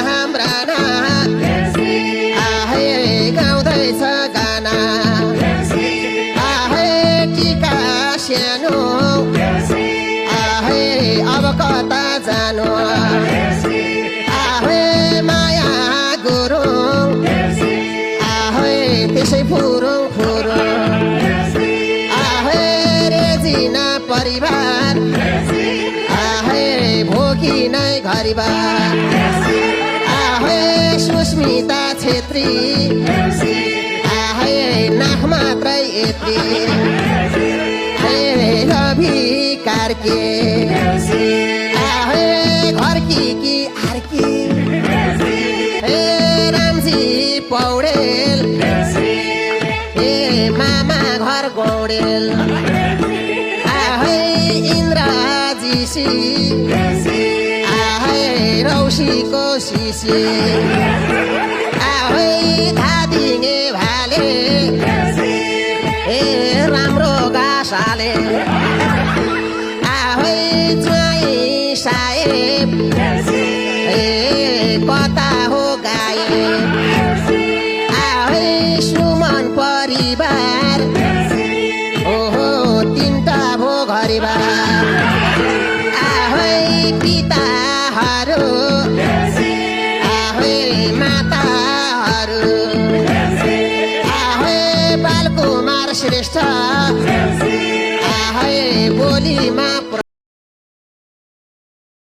हाम्रा आहे गाउँदैछ गाना आहे टिका सानो आहे अब कता जानु आहे माया गुरुङ आहे त्यसै फुरुङ फुरुङ आहे रेजिना परिवार आहे भोगी नै घरिबार आहे सुस्मिता छेत्री आहे नाक मात्रै यत्री रवि कार्के आहे घरकी कि आर्की रामजी पौडेल मामा घर गौडेल आहे इन्द्रजीसी आहे रौसीको सिसी आहे धादिङे भाले राम्रो गासाले आहे ज्वाइँ साहेब कता हो गायब आहे सुमन परिवार ओहो तिनटा भो घरिबार आहे पिताहरू आहे माताहरू आहे बालकुमार श्रेष्ठ आहे बोलीमा